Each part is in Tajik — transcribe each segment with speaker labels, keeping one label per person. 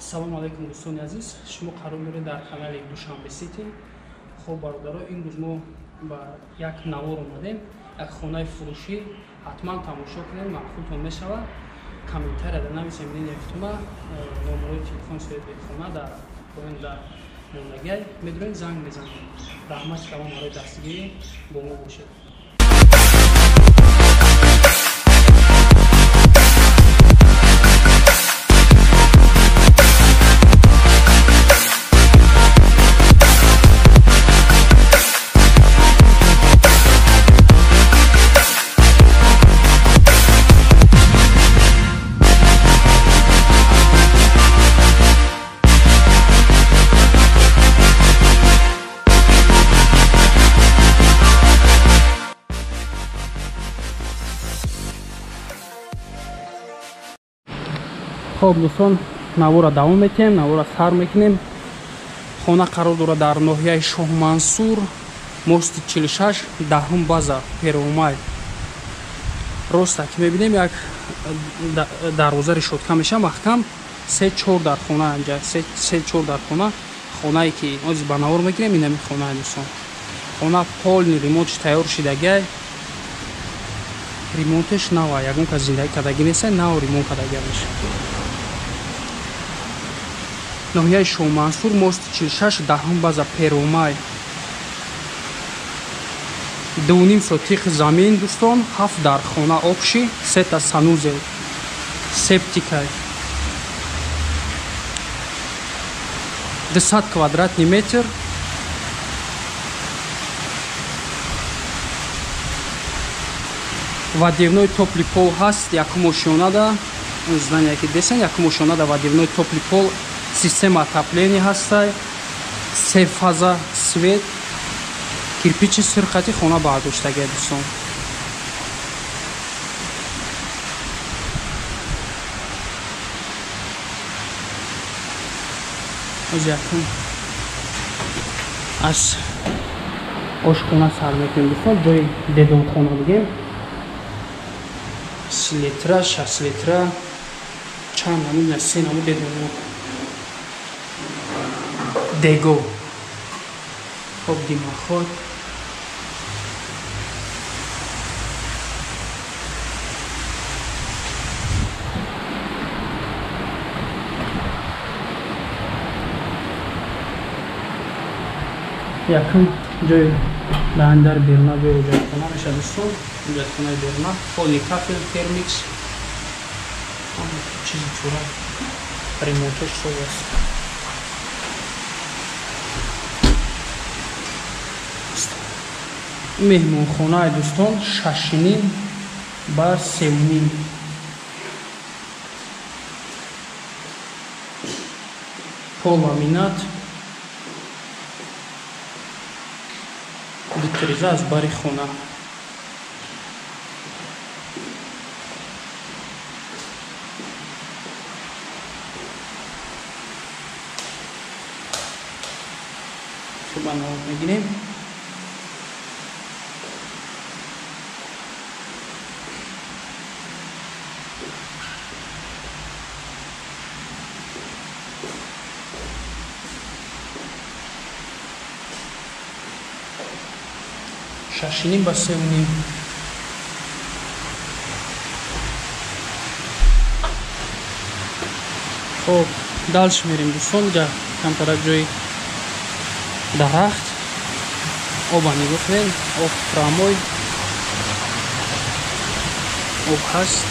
Speaker 1: Салому алайкум, дӯстони азиз. Шумо қарор доред дар канали Душанбе Сити. Хоб, бародаро, имрӯз мо ба як навор омадем, як хонаи фурӯшӣ. Ҳатман тамошо кунед, маъқултон мешавад. Комментарияда нависем мнения худтона. Номерои телефони соҳиби хона дар поён дар мондагиай, медонед, занг мезанед. Раҳмати калон барои дастгирӣ, бо мо бошед. Хоб, дӯстон, навора давом метиҳем, навора сар мекунем. Хона қарор дорад дар ноҳияи Шоҳмансур, мости 46, даҳум база, Первомай. Роста ки мебинем, як дарвоза решётка меша, маҳкам. Се чор дар хона, анҷа се чор дар хона. Хонае ки ҳозир ба навор мегирем, инами хона, дӯстон. Хона полный ремонтш тайёр шидагиай, ремонтш нава, ягон кас зиндагӣ кардагӣ неста, нав ремонт кардагия меша. Ноҳияи Шоҳмансур, мости 46, даҳум база, Первомай. 2,5 сотих замин, дӯстон, ҳафт дар хона общий, сета санузел, септикай, 200 квадратный метр. Водяной тёплый пол ҳаст якум ошёнада, здание ки десен, якум ошёнада водяной тёплый пол, система отопления ҳастай, се фаза свет, кирпичи сирхати хона бардоштагия, дӯстон. Оз якум аз ошхона сар мекунем, дӯстон, ҷои дедонхона бигем. 30 литра, 60 литра, чанд намуд, се намуд дедон дего. Хоб, димоход. Якум ҷои дар беруна ҷои ҳоҷатхона мешавад, дӯстон. Ҳоҷатхонаи беруна, полный кафел, термикс, чизи чура, ремонтош соз аст. Меҳмонхонаи, дӯстон, 6,5 ба 3,5. Пол ламинат, ду аз бари хона. Ба навор мегирем. 6,5 ба 3,5. Хоб, дальше мерем, дӯстон. Ҷа камтарак ҷои дарахт, оба нигоҳ кунед, об промой, об ҳаст.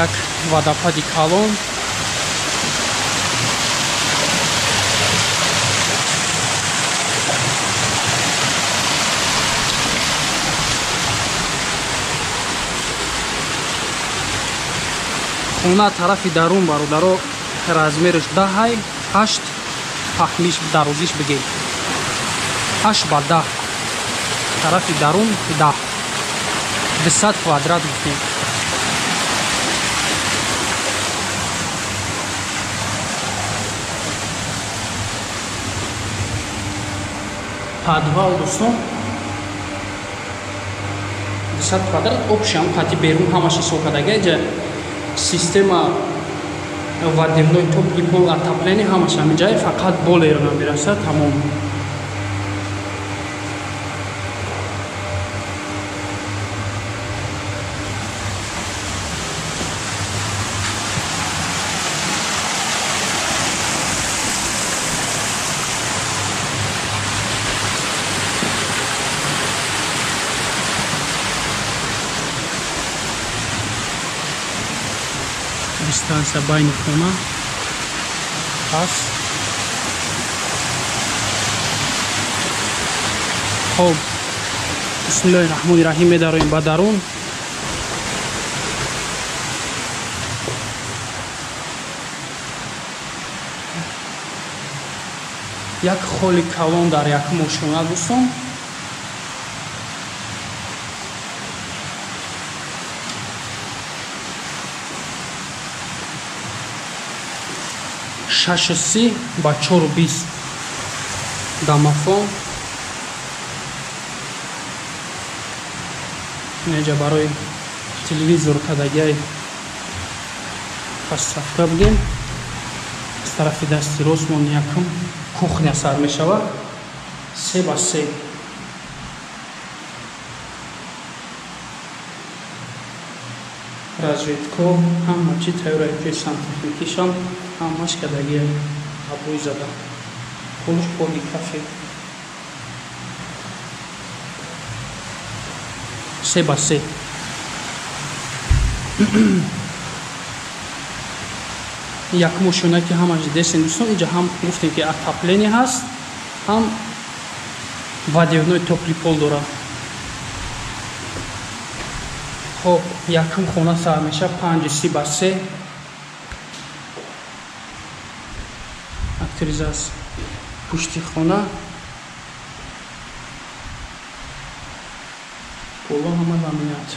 Speaker 1: Як водопади калон. Хона тарафи дарун, бародаро, размераш даҳай ҳашт, паҳмиш дарозиш бигем 8 ба 10, тарафи дарун 10, 200 квадрат гуфтем. Подвал, дӯстон, 300 квадрат общем қати берун ҳамаш ҳисоб кардага. Иҷа система водяной тёплый пол отопление ҳамаш ҳаминҷае, фақат болер намерасад, тамом. Дистанция байни хона ҳаст. Хоб, бисмиллоҳи раҳмони раҳим, медароем ба дарун. Як холи калон дар якум ошёна дӯстон. 6,30 ба 4,20 домофон. Инҷа барои телевизор кадагиай подставка будем. Аз тарафи дасти ростмон якум кухня сар мешавад, 3 ба 3. Розетко ҳама чи тайёра, ҷои сантехникишам ҳамаш кадагиай, обои зада, полш поли кафе. 3 ба 3. Якум ошёна ки ҳамаш дидесен дӯстон, инҷа ҳам гуфтем ки отопление ҳаст, ҳам водяной тёплый пол дорад. Хоб, якум хона сар мешавад 5,30 ба 3. Акторизатсия пушти хона, поло ҳама ламинат.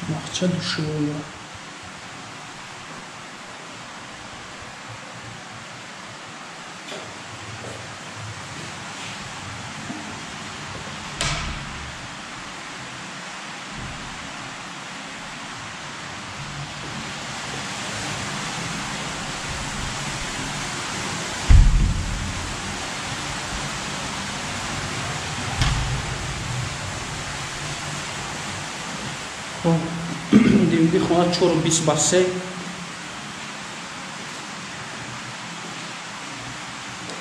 Speaker 1: Боғча душевой. Димди хона 4,20 ба 3.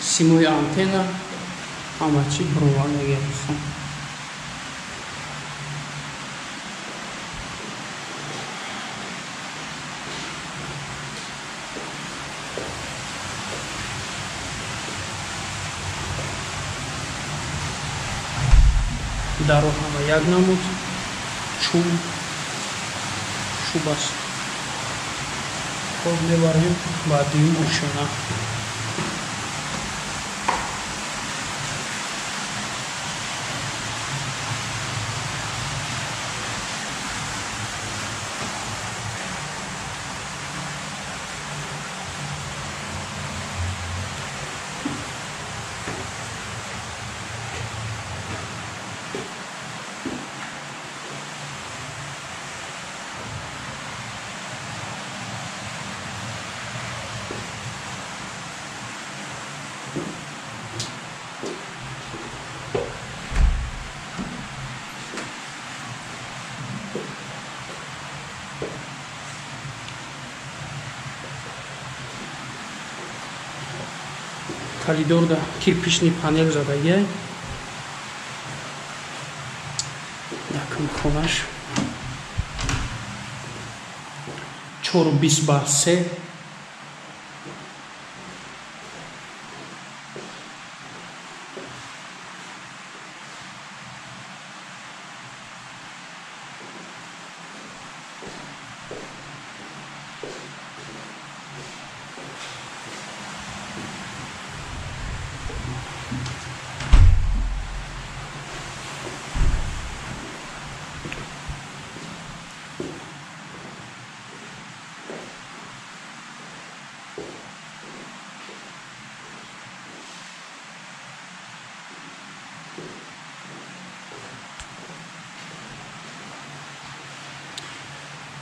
Speaker 1: Симои антенна ҳама чи бировардаги дӯстон. Даро ҳама як намуд, чӯб аст. Хоб, мебарем ба дуюм ошёна. Коридорда кирпичный панел задагиай. Якум хонаш 4,20 ба 3.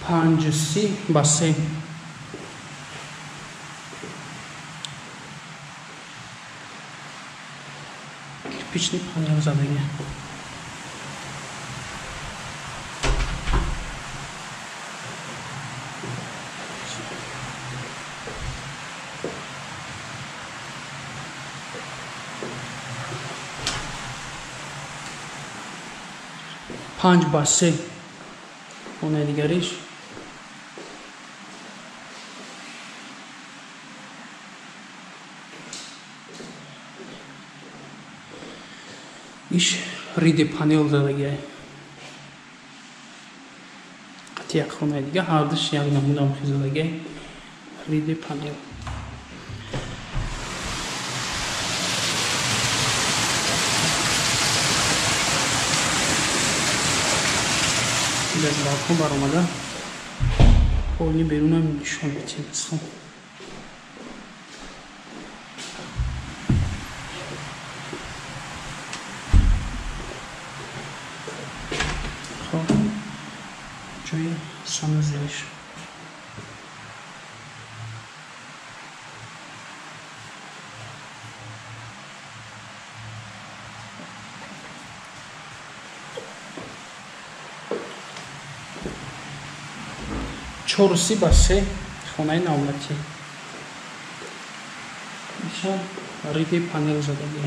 Speaker 1: 5,30 ба 3. Кирпичный панел задагӣ. 5 ба 3 хонаи дигариш. Иш риди панел задагиай. Қати як хонаи дига ҳардуш як намуда хизадагиай. Риди панел. Аз балкон баромада полни берунам нишон медиҳем дӯстон. Хоб, ҷои санузелиш. 4,30 ба 3 хонаи навбатӣ. Иша риди панел задагӣ.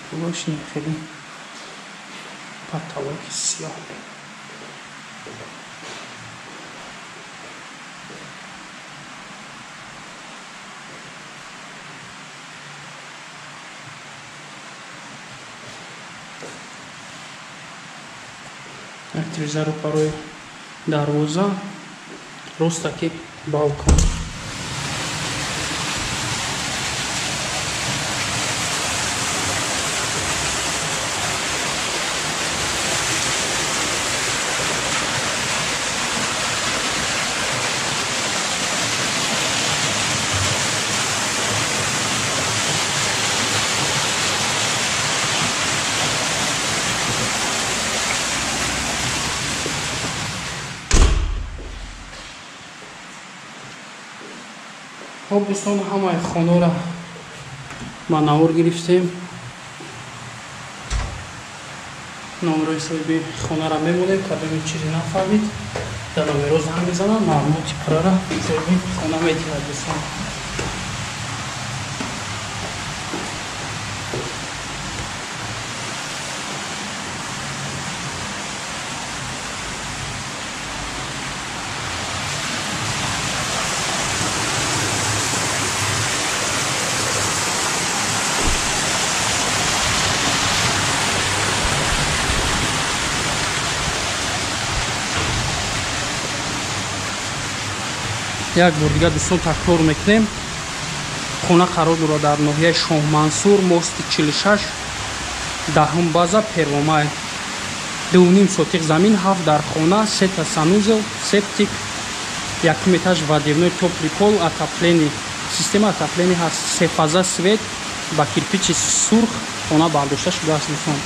Speaker 1: Пулошни хеле потолоки сиёҳ. Як телевизору барои дарвоза, ростаки балкон. Хоб дӯстон, ҳамаи хонаро ба навор гирифтем. Номерои соҳиби хонаро мемонем, кадоми чизе нафаҳмид дар номеро занг мезанад, маълумоти пуррара соҳиби хона медиҳад дӯстон. Як бор дигар дӯстон такрор мекунем. Хона қарор дорад дар ноҳияи Шоҳмансур, мости 46, 10 база, Первомай. 2,5 сотиқ замин, 7 дар хона, 3 та санузел, септик, якум этаж водяной тёплый пол, отопление, система отопления ҳаст, сефаза свет, ба кирпичи сурх хона бардошта шудааст дӯстон.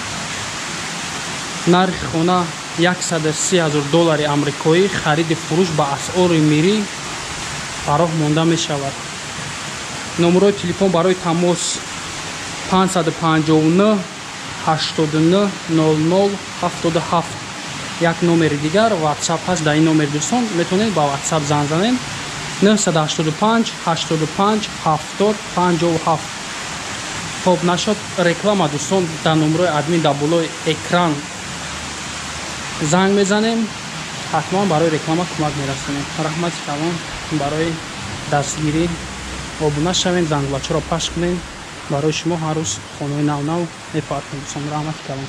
Speaker 1: Нархи хона 130 000 доллари амрикоӣ, хариди фурӯш ба асъори мирӣ фароҳ монда мешавад. Номерои телефон барои тамос 559 89 00 77. Як номери дигар WhatsApp ҳаст, дар ин номер дӯстон метавонед ба WhatsApp занг занед 985 85 70 57. Хоб нашод реклама дӯстон, дар номерои админ дар болои экран занг мезанем, ҳатман барои реклама кӯмак мерасонем. Раҳмати калон барои дастгирӣ. Обуна шавем, зангулачаро пахш кунем. Барои шумо ҳар рӯз хонаи нав-нав мепартем дӯстон. Раҳмати калон.